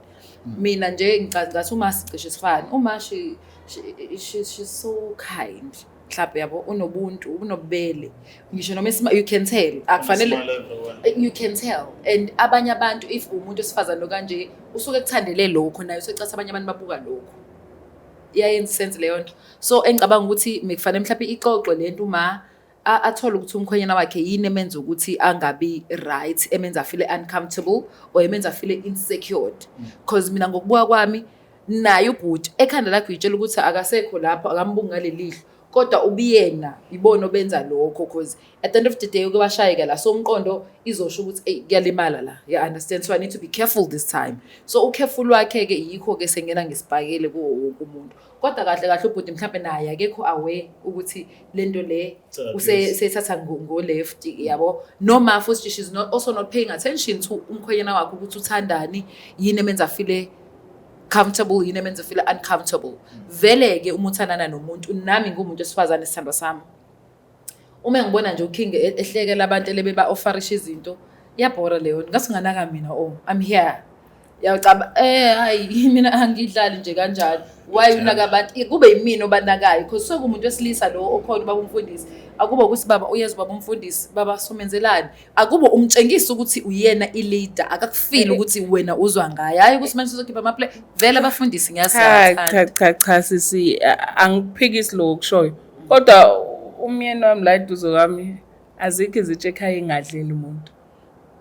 Mina nje ngicabanga ngathi uma sicishe sifane, uma she's so kind. Mhlawumbe yabo unobuntu, unobubele. Ngisho noma you can tell. Akufanele you can tell. And abanye abantu if umuntu wesifazane kanje usuke ekuthandele lokho naye usecatha abanye abantu babuka lokho. Iyayenza sense leyo nto. So engicabanga ukuthi mekufanele mhlawumbe ixoxwe lento uma athole ukuthi umkhwenyana wakhe yini emenza ukuthi angabi right, emenza feel uncomfortable or emenza feel insecure. Because mina ngokubuka kwami naye ubhuti ekhanda lakhe uyitshela ukuthi akasekho lapho, akambuki ngalelihlo, kodwa ubuyena ibona obenza lokho, because at the end of the day uke washayeka la, so umqondo izosho ukuthi ey kuyalimala la, you understand? So I need to be careful this time. So ucareful wakhe ke yikho ke sengena ngesibhakele kuwo wonke umuntu, kodwa kahle kahle ubhuti mhlambe naye akekho aware ukuthi lento le usethatha ngo left, yabo, noma futhi she's not also not paying attention to umkhwenyana wakhe ukuthi uthandani, yini emenza feel comfortable, yini emenza feel uncomfortable. Vele ke uma uthandana nomuntu, nami ngumuntu wesifazane, sithandwa sami, uma ngibona nje uKing ehlekela abantu elebe offerisha izinto, iyabhora leyo nto, ngathi unganaka mina, oh I'm here, yawucaba hayi mina angidlali nje kanjalo. Why unaka abantu kube yimina obanakayo? Because sokumuntu wesilisa lo okhona ubaba umfundisi, akuba ukuthi baba uyeza, ubaba umfundisi, baba somenzelani, akubo umtshengisa ukuthi uyena i-leader, akakufili ukuthi wena uzwa ngaye, hayi ukuthi manje uzokhipha ama-play. Vele abafundisi Cha. Ngiyasathanda. Cha cha cha sisi, angikuphikisi lokho okushoyo, kodwa umyeni wami la eduze kwami, azikho izitsha ekhaya engadleli umuntu.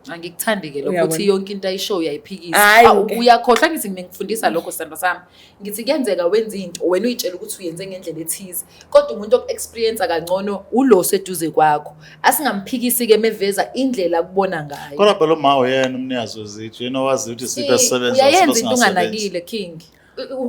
Angikuthandi-ke lokho Uyabona. ukuthi yonke into ayishoyo uyayiphikisa. Hhayi, Awu, uyakhohlwa, ngithi mina ngifundisa lokho, sithandwa sami, ngithi kuyenzeka wenze into wena uyitshela ukuthi uyenze ngendlela ethize, kodwa umuntu oku-experience kangcono ulo seduze kwakho, asingamphikisi-ke meveza indlela akubona ngayo. Kodwa phela uma uyena umnikazi wezitsha, yena owazi ukuthi siphi esisebenza, Uyayenza siphi into esingasebenzi. unganakile, King.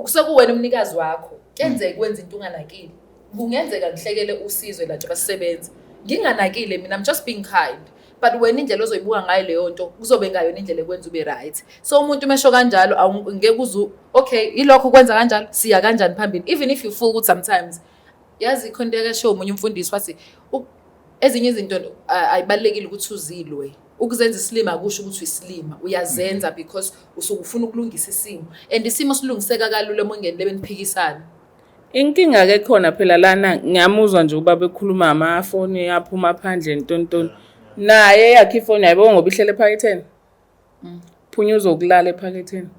Sekuwena umnikazi wakho, kuyenzeka wenza into unganakile, kungenzeka ngihlekele usizwe la nje basisebenza nginganakile mina, I'm just being kind, but wena indlela ozoyibuka ngayo leyo nto kuzobe ngayona indlela ekwenza ube right. So umuntu mesho kanjalo, ngeke uzu okay ilokho kwenza kanjalo, siya kanjani phambili, even if you feel ukuthi sometimes, yazi khona into yakasho omunye umfundisi wathi ezinye izinto ayibalulekile ukuthi uzilwe. Ukuzenza isilima akusho ukuthi uyisilima, uyazenza because usuke ufuna ukulungisa isimo, and isimo silungiseka kalula uma ungenile beniphikisana. Inkinga ke khona phela lana, ngiyamuzwa nje ubaba ekhuluma amafoni aphuma phandle, ntontoni, naye yakhe ifoni yayibonga ngoba ihlele ephaketheni, phunyuza ukulala ephaketheni,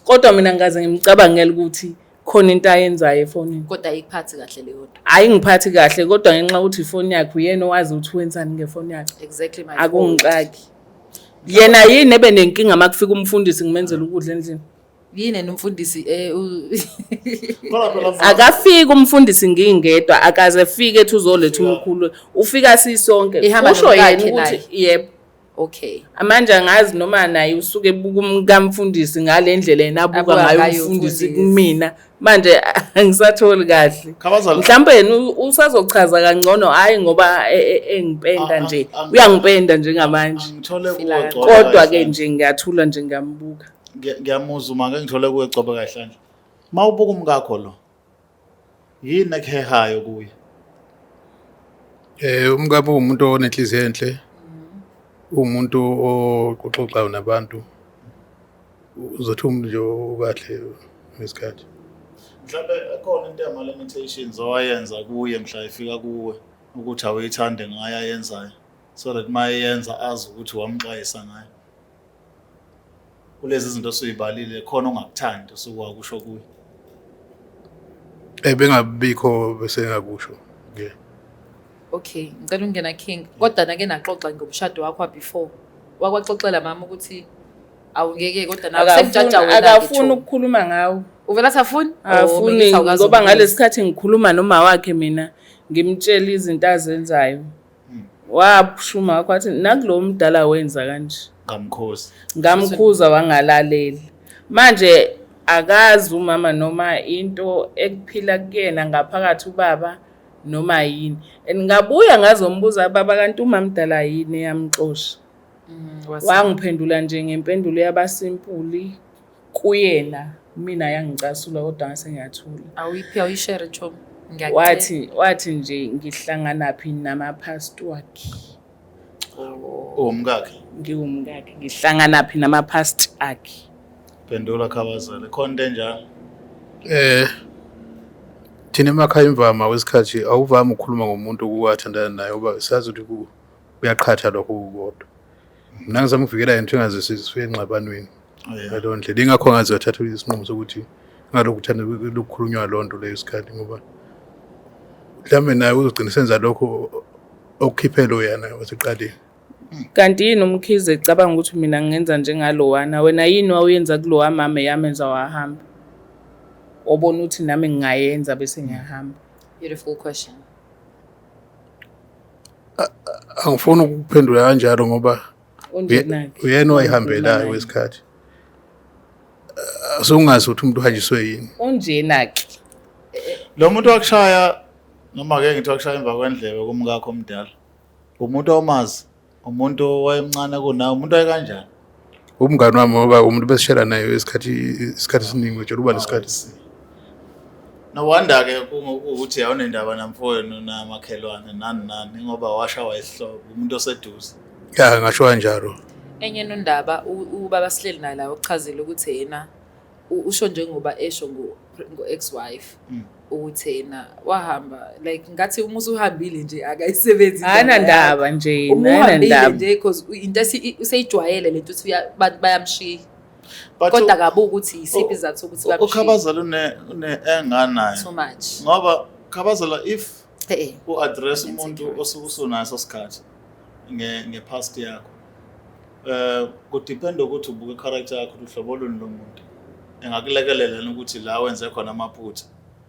kodwa mina ngikaze ngimcabangele ukuthi khona into ayenzayo efonini. Kodwa ayikuphathi kahle leyo nto. Hayi, ngiphathi kahle, kodwa ngenxa yokuthi ifoni yakhe, uyena owazi ukuthi wenzani ngefoni yakhe. Exactly my point. Akungixaki yena yini ebe nenkinga uma kufika umfundisi ngimenzela ukudla endlini. Yini nomfundisi Kodwa phela Akafiki umfundisi ngingedwa, akaze efike ethi uzoletha umkhulu, ufika sisonke. Ehamba Usho yena nomkakhe ukuthi naye. Yebo. Okay. Manje angazi noma naye usuke ebuka umkamfundisi ngale ndlela yena abuka Abuka ngayo ngayo umfundisi umfundisi. kumina. Manje angisatholi kahle. Khabazela. Mhlawumbe yena usazochaza kangcono, hhayi ngoba engipenda nje, uyangipenda njengamanje. Angithole Fila kuwe Gcobe Kodwa-ke kahle. nje ngiyathula nje, ngiyambuka. Ngiyamuzwa uma ngeke ngithole kuwe Gcobe kahle nje. Uma ubuka umkakho lo, yini ekuhehayo kuye? Umkami uwumuntu onenhliziyo enhle. Uwumuntu oxoxayo nabantu. Uzothi umuntu nje okahle ngesikhathi. Mhlawumbe ekhona into yama-limitations owayenza kuye mhla efika kuwe ukuthi awuyithande ngayo ayenzayo, so that uma eyenza azi ukuthi wamxwayisa ngayo. Kulezi zinto osuyibalile, khona ongakuthandi osuke wakusho kuye? Bengabikho bese ngakusho. Yeah. Okay, ngicela ukungena, King. Kodwa nake naxoxa ngomshado wakho before. Wakwaxoxela mama ukuthi awungeke, kodwa nawe sekujaja wena. Akafuni ukukhuluma ngawo. Uvela athi afuni? Afuni, ngoba ngalesi sikhathi ngikhuluma noma wakhe mina ngimtshela izinto azenzayo. Waphuma wakho wathi nakulo mdala wenza kanje. Ngamkhosi. Ngamkhuza wangalaleli. Manje akazi umama noma into ekuphila kuyena ngaphakathi ubaba noma yini. And ngabuya ngazombuza, baba, kanti umamdala yini eyamxosha? Wangiphendula nje ngempendulo yabasimpuli kuyena, mina yangicasula, kodwa ngase ngiyathula. Awuyiphi, awuyishare, chomi. Ngiyacela. Wathi nje ngihlanganaphi nama-past wakhe. Uwumkakhe. Ngiwumkakhe, ngihlanganaphi nama-past akhe. Phendula Khabazela. Khona into enjalo. Thina emakhaya imvama kwesikhathi awuvami ukukhuluma ngomuntu okuwathandana naye ngoba sazi ukuthi kuyaqhatha lokho kukodwa. Mina ngizama ukuvikela yena ukuthi engaze sifike engxabanweni. Oh, yeah. Ngaleyo ndlela ingakho ngaze wathatha isinqumo sokuthi ngalokhu uthanda lokukhulunywa loo nto leyo sikhathi ngoba mhlawumbe naye uzogcina senza lokho okukhiphelo yena waseqaleni. Kanti yini uMkhize ecabanga ukuthi mina ngingenza njengalowana? Wena yini wawuyenza kulowa mama eyamenza wahamba? Wabona ukuthi nami ngingayenza bese ngiyahamba. Beautiful question. Angifuni ukuphendula kanjalo ngoba Unjenake. uyena owayihambelayo kwesikhathi. Sokungazi ukuthi umuntu uhanjiswe yini. Unjena-ke. Lo muntu wakushaya noma ke ngithi wakushaya emva kwendlebe kumkakho omdala. Umuntu omazi, umuntu owayemncane kunawe, umuntu wayekanjani? Umngani wami ngoba umuntu besishela naye isikhathi esiningi utshela uba nesikhathi. No wonder ke ukuthi awunendaba namfowenu namakhelwane nani nani ngoba washa wayisihlobo umuntu oseduze. Ya ngasho kanjalo. Enye nondaba ubaba sihleli naye la uchazile ukuthi yena usho njengoba esho ngo ex-wife ukuthi yena wahamba like ngathi uma usuhambile nje akayisebenzi Ayinandaba nje, Uma uhambile ayinandaba. nje because into useyijwayele lento ukuthi bayamshiya. But Kodwa akabuki ukuthi yisiphi isizathu sokuthi bamshiye. uKhabazela une enganayo. Too much. Ngoba Khabazela if Eh. u-address umuntu osuke usunaso isikhathi nge-past yakho. Kudepend ukuthi ubuke i-character yakho ukuthi uhlobo luni lomuntu. Engakulekelela ukuthi la wenze khona amaphutha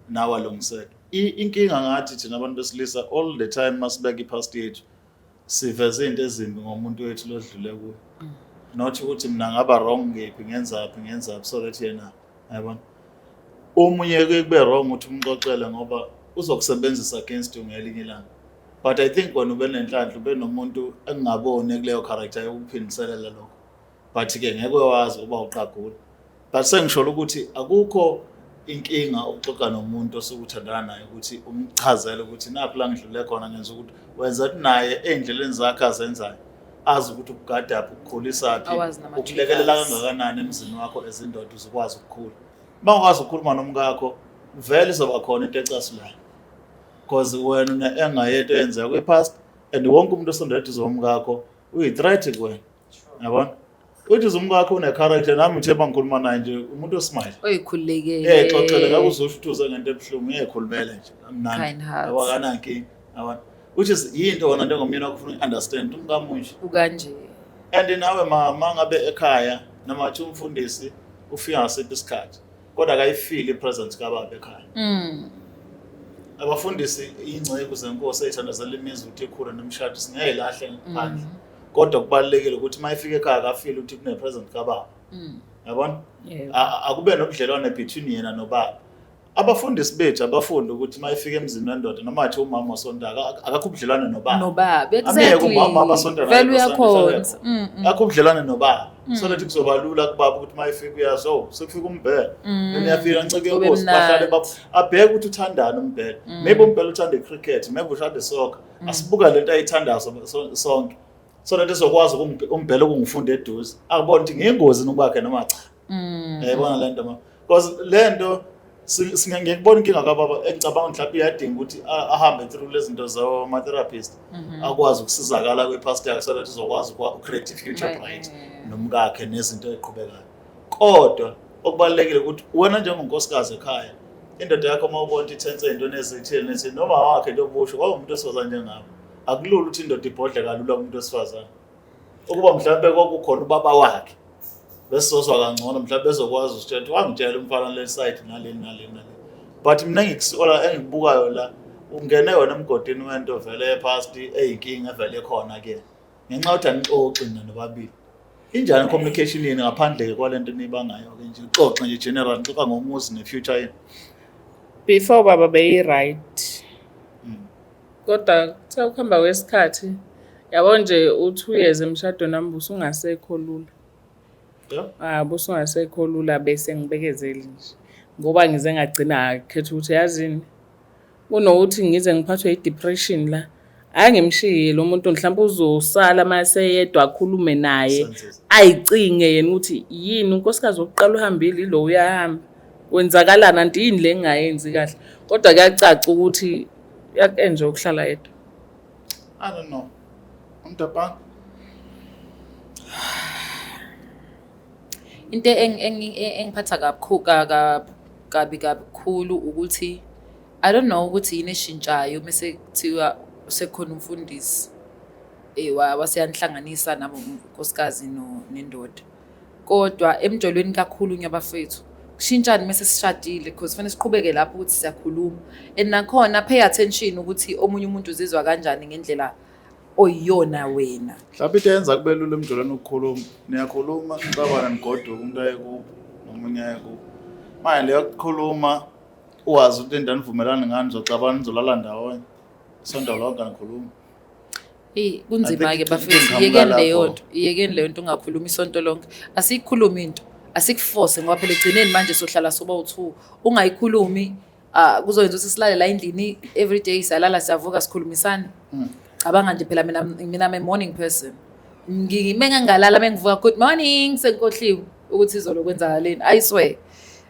nawe alungiseke. Inkinga ngathi thina abantu besilisa all the time masibeka i-past yethu siveze izinto ezimbi ngomuntu wethu lodlule kuyo. Not ukuthi mina ngaba wrong ngephi ngenzaphi ngenzaphi so that yena yabona. Omunye ke kube wrong ukuthi umxoxele ngoba uzokusebenzisa against you ngelinye ilanga. But I think wena ube nenhlanhla ube nomuntu engingaboni kuleyo character yokuphindiselela lokho. But ke ngeke wazi uba uqagula. But sengisholo ukuthi akukho inkinga ukuxoxa nomuntu osuke uthandana naye ukuthi umchazele ukuthi nakhu la ngidlule khona ngenza ukuthi wenza ukuthi naye ey'ndleleni zakhe azenzayo azi ukuthi ukugadaphi ukukhulisaphi Awazi nama ukulekelela triggers. kangakanani emzini wakho ezindoda uzokwazi ukukhula. Uma ungakwazi ukukhuluma nomkakho vele izoba khona into ecasulayo because wena une-anger yento eyenzeka kwi-past and wonke umuntu osondela eduze komkakho uyi-threat kuwena. Yabona? Uthi umkakho une-character nami uthe bangikhuluma naye nje umuntu osmile. Oyikhululekile. Xoxele ngeke uzosho ukuthi uze ngento ebuhlungu uyekhulumela nje kamnandi. Kind heart. Yabo akanankinga. Yabona? Which is yinto wona njengomyeni wakho ufuna uku-understand umkami unje. Ukanje. And nawe mama ngabe ekhaya noma athi umfundisi ufika ngasiphi isikhathi kodwa akayifili i-presence kababa ekhaya. Abafundisi ingceku zenkosi eyithandazela imizi ukuthi ikhule nemishado singeke lahle ngaphandle. Kodwa kubalulekile ukuthi uma efika ekhaya akafili ukuthi kune-presence kababa. Yabona? Yebo. Akube nobudlelwane between yena nobaba. Abafundisi bethu abafundi ukuthi uma efika emzini wendoda noma athi umama osonta akakho ubudlelwane nobaba. Nobaba. Amyeke Exactly. umama abasonta naye Vele basonta, uyakhonza. Akho ubudlelwane nobaba. So that kuzoba lula kubaba ukuthi uma efika uyazi oh sekufika umbhele. Then uyafika nceke Kube yenkosi bahlale mnandi. bab abheke ukuthi uthandani umbhele. Maybe umbhele uthanda icricket, maybe uthanda isoccer. Asibuka lento ayithandayo sonke. So that izokwazi umbhele ukungifunda eduze. Akubona ukuthi ngiyingozi nokwakhe noma cha. Yayibona le nto ma. Because le nto ngiyakubona inkinga kababa engicabanga mhlawumbe iyadinga ukuthi ahambe through lezi zinto zama-therapist akwazi ukusizakala kwi-past yakhe so that uzokwazi uku-create i-future bright nomkakhe nezinto ey'qhubekayo. Kodwa okubalulekile ukuthi wena njengonkosikazi ekhaya indoda yakho uma ubona ukuthi ithense ey'ntweni ezithile nethile noma wakhe into obusho kwaba umuntu wesifazane njengabo. Akulula ukuthi indoda ibhodle kalula kumuntu wesifazane. Ukuba mhlawumbe kwakukhona ubaba wakhe besizozwa kangcono mhlawumbe bezokwazi usitshela ukuthi wangitshela umfana le side naleli naleli naleli. But mina engikubukayo la ungene wena emgodini wento vele past eyinkinga evele khona ke. Ngenxa yokuthi anixoxi nina nobabili. Injani communication yenu ngaphandle kwalento enibangayo ke nje uxoxe nje general nixoxa ngomuzi ne-future yenu. Before baba beyi right. Kodwa kuthe ukuhamba kwesikhathi yabo nje u2 years emshadweni wami busungasekho lula. Yeah. Busungasekho lula bese ngibekezeli nje. Ngoba ngize ngagcina ngakhetha ukuthi yazini. Kunokuthi ngize ngiphathwe i-depression la. Angimshiye lo muntu mhlawumbe uzosala uma eseyedwa akhulume naye ayicinge yena ukuthi yini unkosikazi wokuqala uhambile ilo uyahamba. Kwenzakalani anti yini le engingayenzi kahle. Kodwa kuyacaca ukuthi uyaku-enjoy ukuhlala yedwa. I don't know. Umdabhanga. Into engiphatha kabi kakhulu ukuthi I don't know ukuthi yini eshintshayo mese kuthiwa sekukhona umfundisi eh waseyanihlanganisa nabo unkosikazi nendoda. Kodwa emjolweni kakhulunywa bafethu. Kushintshani mese sishadile because kufanele siqhubeke lapho ukuthi siyakhuluma. And nakhona pay attention ukuthi omunye umuntu uzizwa kanjani ngendlela oyiyona wena. Mhlawumbe into eyenza kube lula emjolweni ukukhuluma, niyakhuluma nixabane nigoduke umuntu aye kubo nomunye aye kubo. Manje leyo kukhuluma uwazi ukuthi into anivumelani ngani nizoxabana nizolala ndawonye. Isonto lonke anikhulumi. Eyi kunzima-ke bafethu, yekeni leyo nto, yekeni leyo nto ungakhulumi isonto lonke. Asiyikhulumi into, asikufose ngoba phela ekugcineni manje sohlala soba u-two. Ungayikhulumi ah kuzoyenza ukuthi silale la endlini every day siyalala siyavuka sikhulumisana. Cabanga nje phela mina mina I'm a morning person. Mengangalala mengivuka good morning sengikhohliwe ukuthi izolo kwenzakaleni. I swear.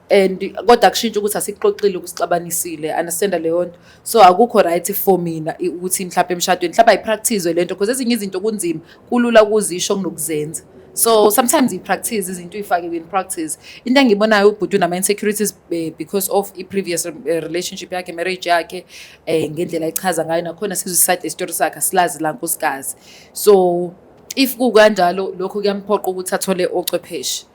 And kodwa kushintsha ukuthi asikuxoxile ukusixabanisile understand leyo nto. So akukho right for mina ukuthi mhlawumbe emshadweni mhlawumbe ayipractice lento because ezinye izinto kunzima kulula ukuzisho kunokuzenza. So sometimes i-practice izinto uyifake in practice. Into engiyibonayo ubhuti unama insecurities because of i-previous relationship yakhe, marriage yakhe, ngendlela ayichaza ngayo nakhona sizwe iside story sakhe asilazi la nkosikazi. So if kukanjalo lokho kuyamphoqa ukuthi athole ochwepheshe.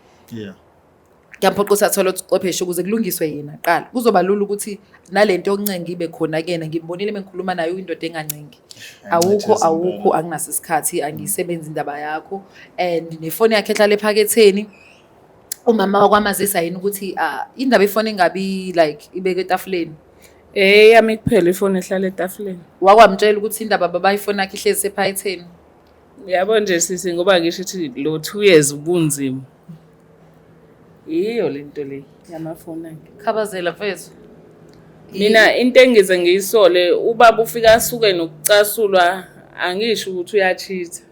Kuyamphoqa ukuthi athole ochwepheshe ukuze kulungiswe yena kuqala. Kuzoba lula ukuthi nalento yokuncenga ibe khona kuyena. Ngimbonile mengikhuluma naye uyindoda engancengi. Awukho, awukho, anginaso isikhathi, angiyisebenzi indaba yakho. And nefoni yakhe ehlala ephaketheni. Umama wakwamazisa yini ukuthi indaba ifoni ingabi like ibeke etafuleni. Yami kuphela ifoni ehlala etafuleni. Wakwamtshela ukuthi indaba baba ifoni yakhe ihlezi ephaketheni. Yabo nje sisi ngoba ngisho ukuthi lo 2 years ubunzima. Yiyo lento le yamafoni akhe. Khabazela mfethu. Mina into engize ngiyisole ubaba ufika asuke nokucasulwa angisho ukuthi uyachitha.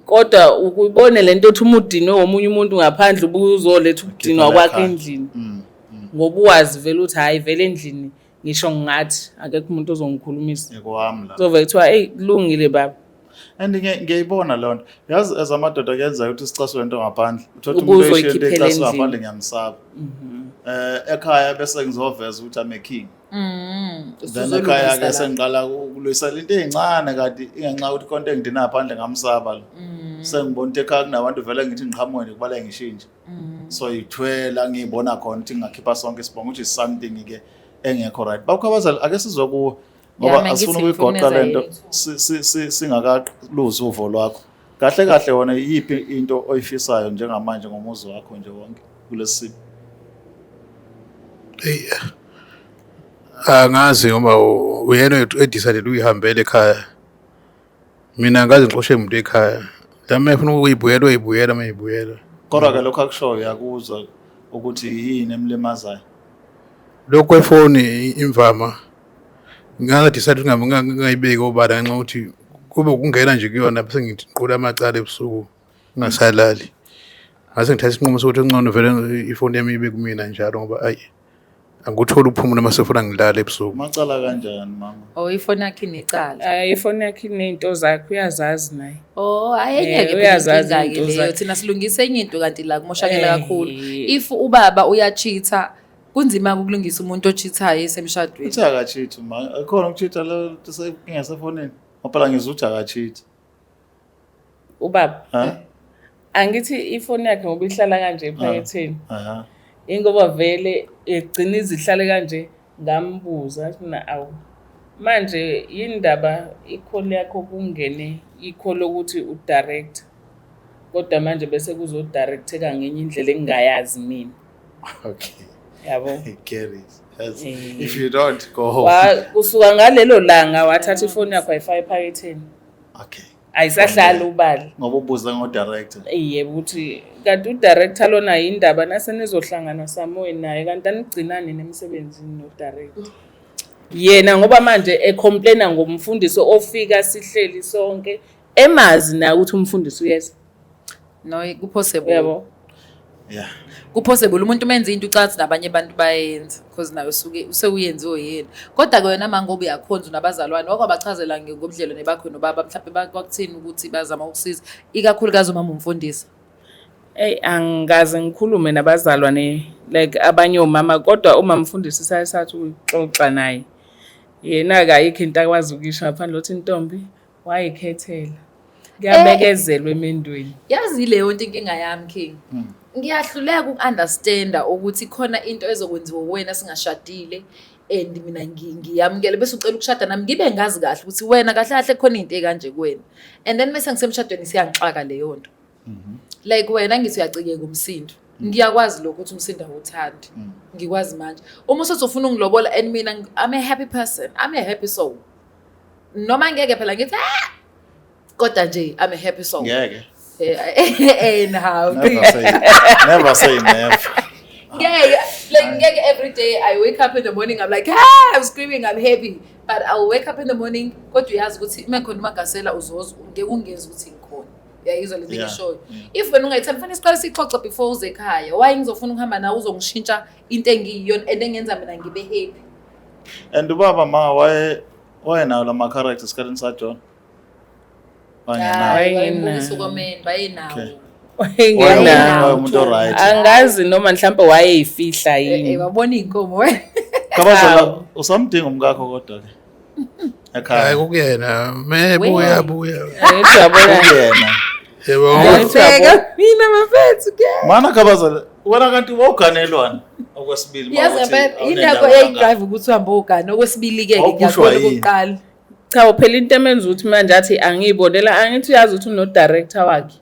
Kodwa ukubone lento othi uma udinwe omunye umuntu ngaphandle ubuzoletha ukudinwa kwakhe endlini. Ngoba uwazi vele ukuthi hayi vele endlini ngisho ngingathi akekho umuntu ozongikhulumisa. Ngikwami la. Kuzovele kuthiwa hey kulungile baba. And ngiyayibona leyo nto. Yazi as amadoda kuyenzeka ukuthi sicasule into ngaphandle. Uthola umuntu Ubuzo oyishiya into oyikhiphela ecasula endlini. ngaphandle ngiyamsaba. Ekhaya bese ngizoveza ukuthi I'm a king. Then ekhaya ke sengiqala ukulwisela into ezincane kanti ingenxa yokuthi konke engidina ngaphandle ngamsaba lo. Sengibona ukuthi ekhaya kunabantu vele ngithi ngiqhamuke nje kubale ngishintshe. So ithwela ngiyibona khona ukuthi ngingakhipha sonke isibongo which is something ke engekho right. Bakho abazali ake sizwe kuwe ngoba Yeah, asifuni ngithi ukuyigoqa ngifuna lento singakaluzi uvo lwakho. Kahle kahle wona iyiphi into oyifisayo njengamanje ngomuzi wakho nje wonke kulesi simo? Hey, angazi ngoba uyena edecided uyihambele ekhaya. Mina ngaze ngixoshe umuntu ekhaya. La uma efuna ukuyibuyela uyibuyela uma eyibuyela. Kodwa ke lokho akushoyo uyakuzwa ukuthi yini emlimazayo. Lokhu kwefoni imvama nganga decide ngingayibeki obala ngenxa yokuthi kube ukungena nje kuyona bese ngiqula amacala ebusuku ngingasalali. Ngase ngithatha isinqumo sokuthi ngcono vele ifoni yami ibe kumina njalo ngoba ayi angikutholi ukuphumula uma sefuna ngilale ebusuku. Macala kanjani mama? Oh ifoni yakhe inecala. Hayi ifoni yakhe iney'nto zakhe uyazazi naye. Oh ayengeke phela Uyazazi inkinga-ke izinto leyo. zakhe. Thina silungisa enye into kanti la kumoshakele kakhulu. If ubaba uyacheatha kunzima ukulungisa umuntu ocheathayo esemshadweni. Uthi akacheat ma. Akhona ukucheata lo inkinga sefonini. Ngoba phela ngizwa ukuthi akacheat. Ubaba. Ha? Angithi ifoni yakhe ngoba ihlala kanje ephaketheni. Aha. Ingoba vele egcina izihlale kanje ngambuza ngathi mina awu manje yindaba i-call yakho kungene i-call ukuthi udirector kodwa manje bese kuzodirecteka ngenye indlela engingayazi mina. Okay. Yabo. I get it. Yes. If you don't go home. Kusuka ngalelo langa wathatha ifoni yakho wayifaka ephaketheni. Okay. Ayisahlali ubali. Ngoba ubuza ngo-director. Yebo ukuthi kanti udirector lona yindaba nase nizohlangana somewhere naye kanti anigcinani nemsebenzini no-director. Yena ngoba manje ecomplaina ngomfundisi ofika sihleli sonke emazi naye ukuthi umfundisi uyeza. No, kupossible. Uyabo? Yeah. Kupossible umuntu umenza into ucathi nabanye abantu bayenza because naye usuke usewuyenziwe yena. Kodwa ke wena mangobe uyakhonza unabazalwane wakwabachazela ngobudlelwane bakho nobaba mhlawumbe kwakuthini ukuthi bazama ukusiza ikakhulukazi uma umfundisi. Eyi angikaze ngikhulume nabazalwane like abanye omama kodwa uma mfundisi saye sathi ukuxoxa naye. Yena-ke ayikho into akwazi ukuyisho ngaphandle kokuthi intombi wayikhethela. Kuyabekezelwa emendweni. Yazi leyo nto inkinga yami King. Ngiyahluleka uku-understanda ukuthi khona into ezokwenziwa wena singashadile and mina ngiyamukele bese ucela ukushada nami ngibe ngazi kahle ukuthi wena kahle kahle khona into ekanje kuwena. And then mase ngisemshadweni siyangixaka leyo nto. Like wena ngithi uyacikeka umsindo. Ngiyakwazi lokho ukuthi umsindo awuthandi. Ngikwazi manje. Uma usuthi ufuna ungilobola and mina I'm a happy person. I'm a happy soul. Noma ngeke phela ngithi ah kodwa nje I'm a happy soul. Ngeke. Anyhow. Never say never say never. Ngeke like ngeke every day I wake up in the morning I'm like ah I'm screaming I'm happy but I'll wake up in the morning kodwa uyazi ukuthi uma khona umagasela uzoza ngeke ungezi ukuthi ngikhona. Uyayizwa le nto engishoyo. If wena ungayithandi fanele siqale sixoxe before uze ekhaya. Why ngizofuna ukuhamba nawe uzongishintsha into engiyiyona and engenza mina ngibe happy. And ubaba ma waye wayenawo lama characters esikhathini saJohn. Wayengenawo. Wayenawo. Komeni wayenawo. Wayengenawo. Umuntu oright. Angazi noma mhlampe wayeyifihla yini. Wabona iy'nkomo wena. Kabazela usamdinga umkakho kodwa ke. Ekhaya. Hayi kukuyena mebuya buya. Angithi uyabona. Kuyena. Yebo. Angithi uyabona. Mina mafethu ke. Mana Kabazela wena kanti wawuganelwana okwesibili Yazi ngempela yini yakho eyayi-drive ukuthi uhambe ogana okwesibili ke Wawuphushwa ngiyakubona yini? okokuqala. Cha phela into emenza ukuthi manje athi angiyibonela angithi uyazi ukuthi uno-director wakhe.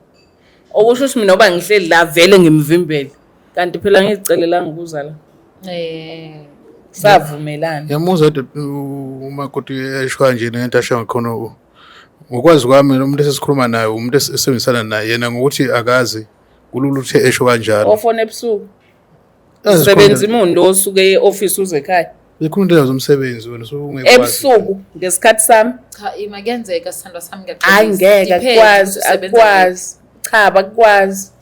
Okusho ukuthi mina oba ngihleli la vele ngimvimbele. Kanti phela ngizicelelanga ukuza la. Savumelana. Ngiyamuzwa kodwa umakoti esho kanje nento asho ngakhona ngokwazi kwami umuntu esesikhuluma naye umuntu esebenzisana naye yena ngokuthi akazi kulula ukuthi esho kanjalo. Ofona ebusuku. Sebenza imuntu osuke e-office uze ekhaya. Zikhona indlela zomsebenzi wena so ungekwazi. Ebusuku ngesikhathi sami. Cha ima kuyenzeka sithandwa sami ngiyaxolisa. Hayi ngeke Depends akukwazi ukuthi usebenza akukwazi. Cha bakwazi.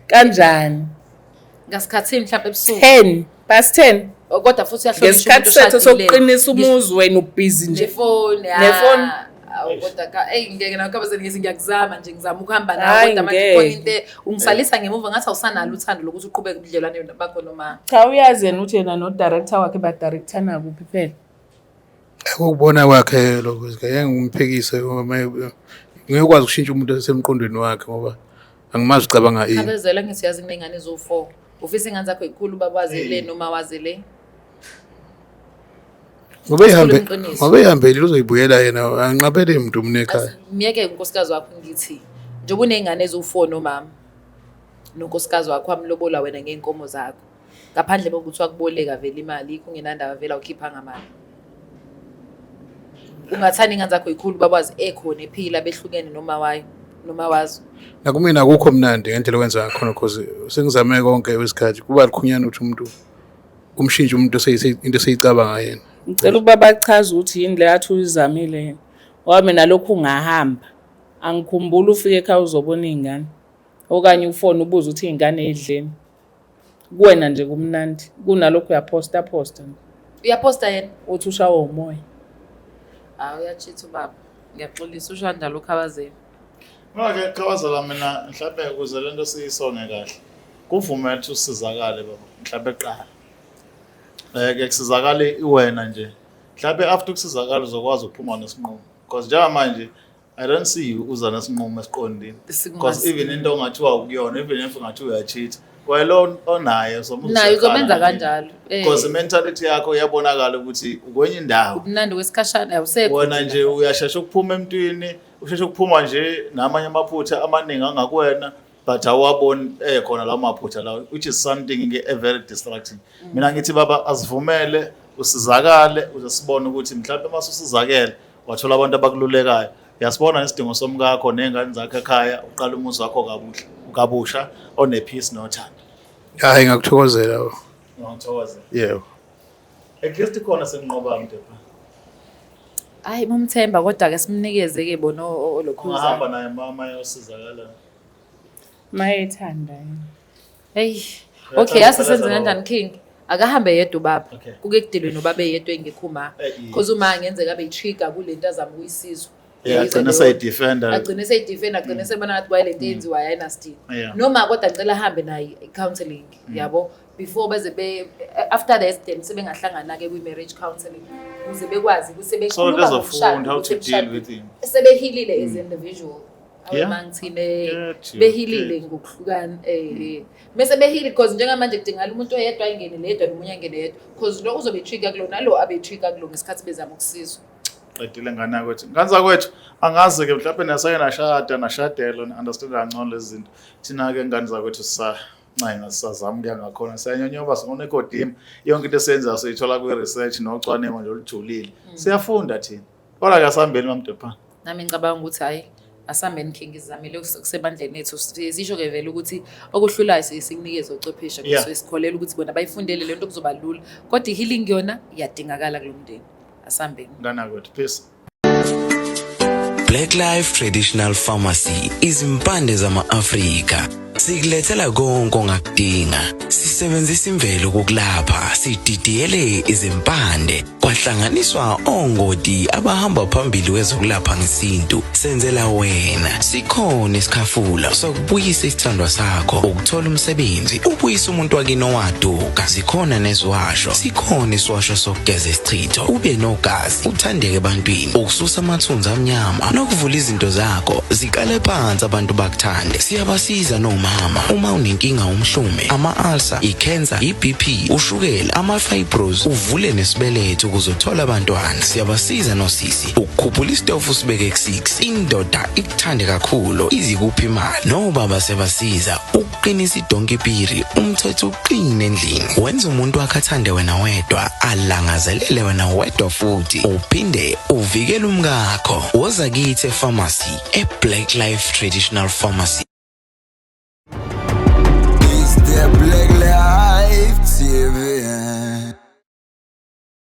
Kanjani? kuphi. Ngasikhathini mhlawumbe ebusuku. 10 past 10. Kodwa futhi uyahlonishwa Ngesikhathi umuntu sethu oshadile. sokuqinisa umuzi wena ubhizi nje. Nefoni. Nefoni. Awu kodwa ka eyi ngeke nawe Kabazela ngithi ngiyakuzama nje ngizama ukuhamba nawe Hhayi, kodwa manje khona ngeke. into ungisalisa ngemuva ngathi awusanalo uthando lokuthi uqhubeke ubudlelwane bakho noma Cha uyazi yena ukuthi yena no-director wakhe badirectana kuphi phela. Ukubona kwakhe lokho ngeke ngimphikise ngeke ukwazi ukushintsha umuntu esemqondweni wakhe ngoba angimazi ucabanga ini. Khabazela ngithi uyazi kuney'ngane eziwu-4. Ufisa iy'ngane zakho y'khulu ubaba wazi le noma wazi le. Ngoba ehambe Asikhulume iqiniso. ngoba ehambelile uzoyibuyela yena anqabele umuntu mina ekhaya. Myeke unkosikazi wakho ngithi njengoba uney'ngane eziwu-4 nomama nonkosikazi wakho wamlobola wena ngey'nkomo zakho ngaphandle kokuthi wakuboleka vele imali yikho ungenandaba vele awukhiphanga mali. Ungathanda iy'ngane zakho y'khulu ubaba wazi ekhona ephila behlukene noma wayo noma wazo. Nakumina akukho mnandi ngendlela okwenza ngakhona cause sengizame konke kwesikhathi kuba lukhunyaana ukuthi umuntu umshintshe umuntu into eseyicabanga yena. Ngicela ukuba bachaze ukuthi yini le athi uyizamile yena. Ngoba mina lokhu ngahamba. Angikhumbuli ufike ekhaya uzobona iy'ngane. Okanye ufone ubuze ukuthi iy'ngane idleni. Kuwena nje kumnandi. Kunalokhu uyaposta posta. Uyaposta yena? Uthi ushawe umoya. Hawu uyachitha ubaba. Ngiyaxolisa usho kanjalo uKhabazela. Mina ke Khabazela mina mhlambe ukuze lento siyisonge kahle. Kuvume ukuthi usizakale baba mhlambe kuqala. Ke kusizakale wena nje. Mhlambe after ukusizakala uzokwazi ukuphuma nesinqumo. Because njengamanje I don't see you uza nesinqumo esiqondile. Because even into ongathiwa ukuyona even if ungathiwa uyacheat wena onaye somuza Naye uzomenza kanjalo. Because mentality yakho iyabonakala ukuthi ukwenye indawo. Ubumnandi wesikhashana awusekho. Wena nje uyashesha ukuphuma emntwini, usheshe ukuphuma nje namanye amaphutha amaningi angakuwena but awaboni ekhona lawo maphutha lawo which is something ke a very distracting. Mina ngithi baba asivumele usizakale uze sibone ukuthi mhlawumbe mase usizakele wathola abantu abakululekayo. Uyasibona nesidingo somkakho ney'ngane zakho ekhaya uqala umuzi wakho kabuhle kabusha one peace nothando. Hayi ngakuthokozela. Ngiyakuthokozela. Yebo. At least khona senqoba mdepa. Hayi mumthemba kodwa ke simnikeze ke bona olokhuza. Ungahamba naye mama yosizakala. Mayethanda yena. Hey. Okay, asisenze kanjani King? Akahambe yedwa ubaba. Okay. Kuke kudilwe nobaba eyedwa engekho uma. Because uma ngenzeka abe yi-trigger kulento azama ukuyisizwa. Yeah, agcine seyidefender. Agcine seyidefender, agcine sebona ngathi kwaye lento eyenziwayo ayinasidingo. Noma kodwa ngicela ahambe naye i-counseling, yabo, before baze be after the accident sebengahlangana ke kwi-marriage counseling ukuze bekwazi ukuthi So sebekhuluma bezofunda ngomshado, how to ukuthi deal emshadweni. with him. Sebehilile as individual. Yeah. Mangithine Get you, behilile get. ngokuhlukana mese behilile because njengamanje kudingala umuntu oyedwa angene leyedwa nomunye angene yedwa because lo uzobe trigger kulo nalo abe trigger kulo ngesikhathi bezama ukusizwa. Qedile ngane yakwethu. Ngane zakwethu angazi ke mhlawumbe nasake nashada nashadelwa ni-understand kangcono lezi zinto. Thina ke ngane zakwethu sisancenga sisazama ukuya ngakhona siyanyonyoba singonekodima yonke into esiyenzayo siyithola kwi-research nocwaningo nje olujulile. Siyafunda thina. Kodwa ke asihambeni mamdephana. Nami ngicabanga ukuthi hhayi asihambeni King sizamele kusebandleni ethu sisho ke vele ukuthi okuhlulayo siye sikunikeze ochwepheshe so sikholelwa ukuthi bona bayifundele lento kuzoba lula kodwa i-healing yona iyadingakala kulo mndeni. Asihambeni. Ngane yakwethu peace. Black Life Traditional Pharmacy izimpande zama-Afrika sikulethela konke ongakudinga sisebenzisa imvelo ukukulapha sididiyele izimpande kwahlanganiswa ongoti abahamba phambili kwezokulapha ngesintu senzela wena sikhona isikhafula sokubuyisa isithandwa sakho ukuthola umsebenzi ubuyisa umuntu wakini owaduka zikhona neziwasho sikhona isiwasho sokugeza isichitho ube nogazi uthandeke ebantwini ukususa amathunzi amnyama nokuvula izinto zakho ziqale phansi abantu bakuthande siyabasiza nomama uma unenkinga umhlume ama-ulcer ikhensa i-bp ushukela ama-fibros uvule nesibeletho ukuze uthole abantwana siyabasiza nosisi ukukhuphula isitofu usibeke ku-6 indoda ikuthande kakhulu izikuphi imali nobaba siyabasiza ukuqinisa idonki piri umthetho uqine endlini wenza umuntu wakhe athande wena wedwa alangazelele wena wedwa futhi uphinde uvikele umkakho woza kithi epharmacy e-Black Life Traditional Pharmacy.